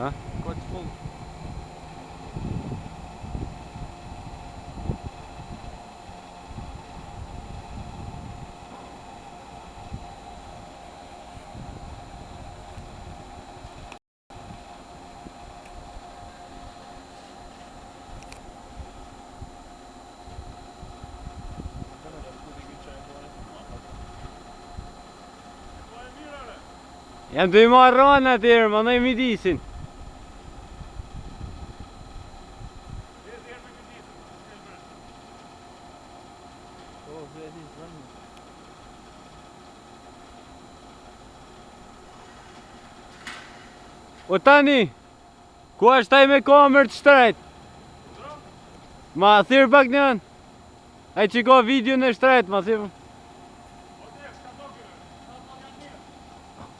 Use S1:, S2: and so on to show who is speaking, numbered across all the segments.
S1: Ha?
S2: Koç full.
S1: Jam të i marrë rana atëherë, ma nëj midisin. O tani, ku është ai me kamerë të shtrejt? Ma thirr pak njën. Ai që ka videon e shtrejt, ma thirr.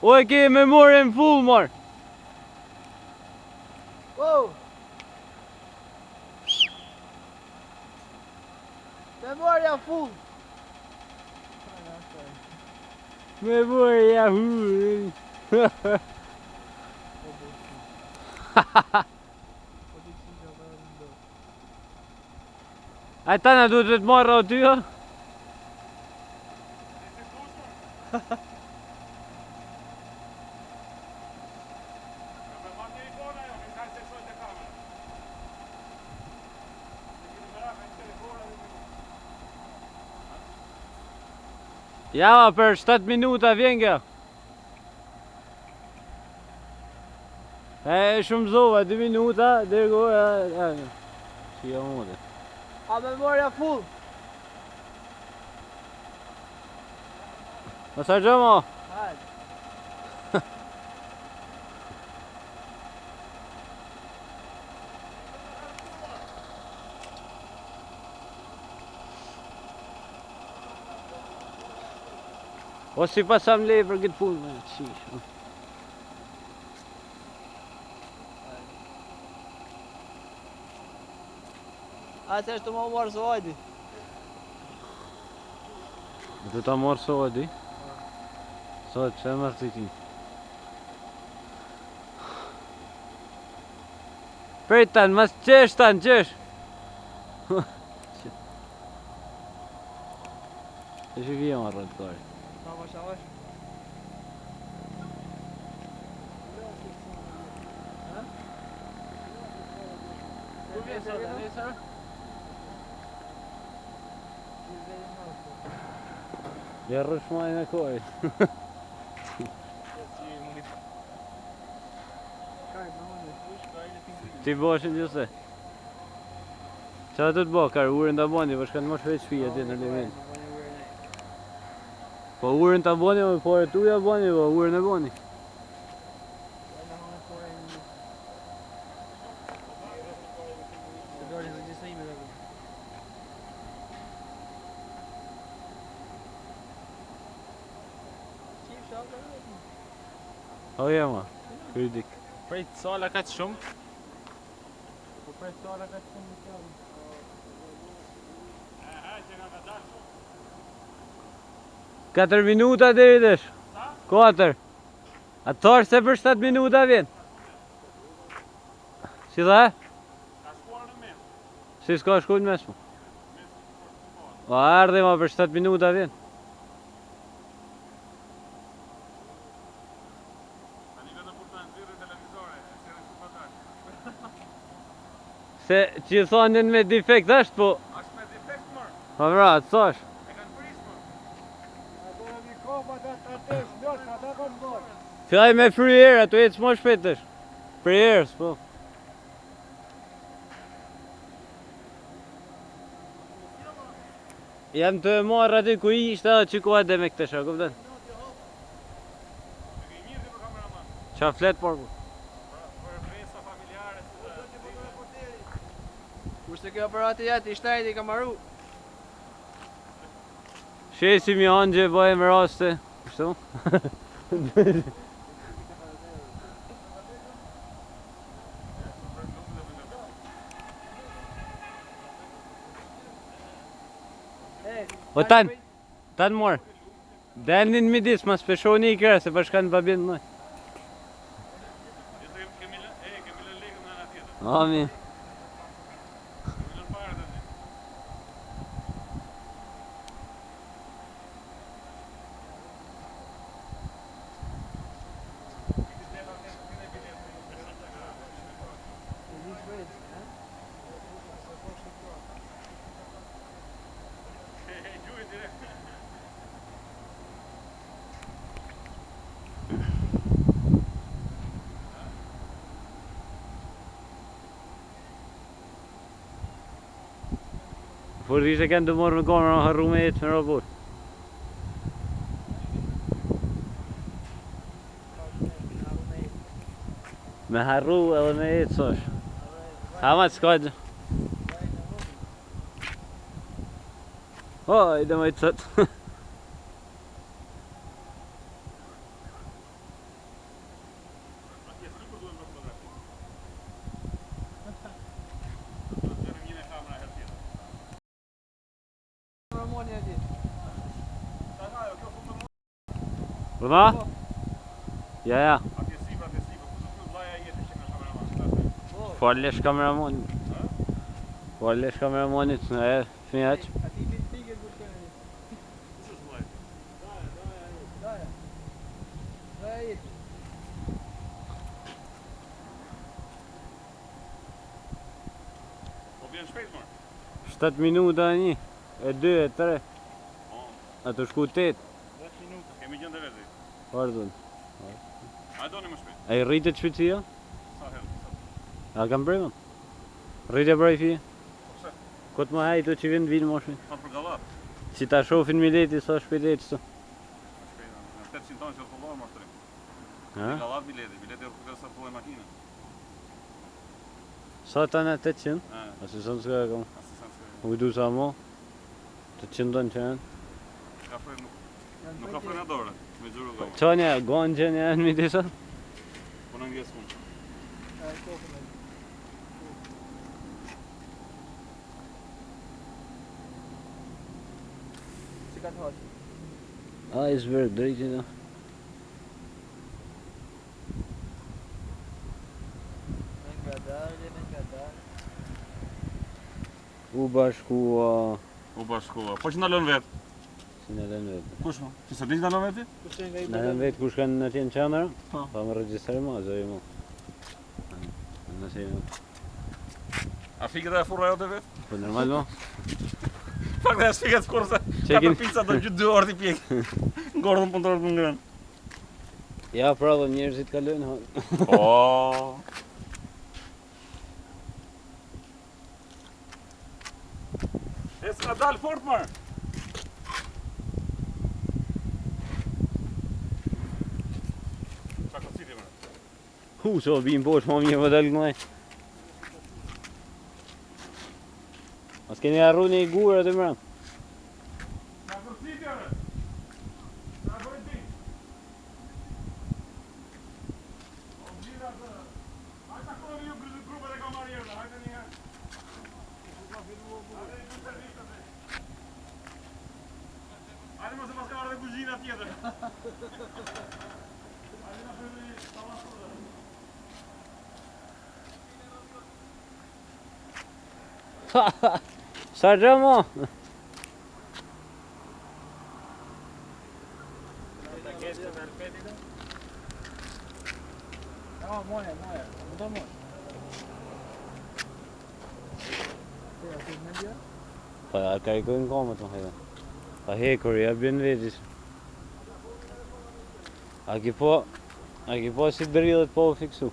S1: O e ke memorien full, mor.
S2: Wow! Memoria full!
S1: Memoria full. Ai tana duhet të marrë aty, ha? Ja, për 7 minuta vjen kjo. E, shumë zova, 2 minuta, deri ku, e, e, si jo mude.
S2: A memoria full!
S1: Mos harxho mo.
S2: Hajde.
S1: O si pasam lej për këtë punë, me qish.
S2: A se është të më marrë Suadi.
S1: Do ta marrë Suadi? Sot, pse marrë ti ti? Prit tanë, mas qesh tanë, qesh! E që vje marrë të kare.
S2: Avash, avash.
S1: Ku vjen sot, nesër? Ja rrësh majnë e kojt. Ti boshin gjithse. Qa të të bo, kar urën të boni, po shkon më shpejt shtëpia atje në Limen. Po urën të boni, me pore tuja boni, po urën e boni. O jema, krydik.
S3: Prej të sala ka të shumë? Po prej të sala ka të shumë në kjallë.
S1: 4 minuta deri desh. 4. A të thash se për 7 minuta vjen? Si dha? Si s'ka shku në mes mu? O erdhi ma për 7 minuta vjen.
S3: Tani vetëm kur ta nxjerrë televizore, e sjellin super dalë.
S1: Se që i thonin me defekt është, po...
S3: Është me defekt mër.
S1: Po pra, të thash.
S3: E kanë prish mër.
S1: Fillaj me fry erë, ato ecë më shpejt tash. Për erës, po. Jam të e marrë aty ku ishte edhe që ku edhe me këtë shë, kupton?
S3: E ke mirë ti për kameraman.
S1: Qa flet por?
S3: Për festa familjare si dhe.
S2: Kurse kjo aparati jetë i shtrejt i ka maru.
S1: Shesim i angje, bëjmë raste. Kështu? O tan, tan mor. Delni në midis, mas peshoni i kërë, se po shkon babin më.
S3: Kemi lënë, e
S1: Ami. Por ishte kënë të morë me kamera, harru me jetë me robot. Me harru edhe me jetë sosh. Ha ma s'ka gjë. Hajde më i cët. Përma? Ja, ja. Fallesh kameramanit. Fallesh kameramanit, në e, fëmija që.
S3: Po vjen shpejt më.
S1: 7 minuta e një, e 2, e 3. A të shku 8.
S3: 10 minuta. Kemi gjënë të vezi.
S1: Pardon.
S3: A e doni më shpejt?
S1: A i rritet shpejtësia?
S3: Sa herë?
S1: A kam premën? Rritja për i fije?
S3: Po pse?
S1: Këtë më hajtë që vinë vinë më shpejt.
S3: Sa për gallat?
S1: Si ta shofin mileti sa shpejt e qëto.
S3: Shpejt, në 800 tonë që të fillojmë më shtrim.
S1: Ha?
S3: Gallat bileti, bileti është për sa filloj makinë.
S1: Sa ta në 800?
S3: Ha,
S1: Ase sa në s'ka e kam.
S3: asë sa s'ka.
S1: U du sa mo? 800 tonë që janë.
S3: Ka fren nuk, nuk ka fren në dorë, me xhuru goma.
S1: Qa një, gonë që një janë midisa?
S3: Po në ngjes unë.
S2: Si ka të haqë?
S1: A, i zbërë drejti da.
S2: Me nga dalje, me nga dalje.
S1: U bashkua...
S3: U bashkua. Po që ndalon vetë?
S1: Si në lënë vetë.
S3: Kush më? Ti s'e di që ndalon vetë?
S2: Kush që nga i
S1: Në lënë vetë kush kanë në tjenë qendra?
S3: Po.
S1: Pa më regjistër ma, zëri mo. Nëse jo.
S3: A fiket e furra jote vetë?
S1: Po normal mo.
S3: Pak dhe s'fiket kurse.
S1: Çekin.
S3: Katër pizza do gjy 2 orë ti pjek. Ngordhën punëtorët më ngrën.
S1: Ja, pra dhe njerëzit kalojnë. ha.
S3: Po. E s'ka dal fort mërë. Qa kociti mërë?
S1: Hu, so bim poshtë, ma mirë më dalë këmaj. Mos keni harru një gurë aty mbrëm.
S3: Qa kociti mërë? Qa bëri ti? O gjitha të... Hajde takoni ju grupet e kamarierëve, hajde një herë. Hajde një servisët e. Hajde mos e pas ka ardhe kuzhina tjetër. Hajde na bëjmë një tavasur.
S1: Sa gjë mo?
S2: No, moje, moje. Më do moje. Po, aty në mendja?
S1: Pa, a karikojnë komët më hajde. Pa hekur, ja bjen vetis. A ki po, a ki po si drillet po u fiksu.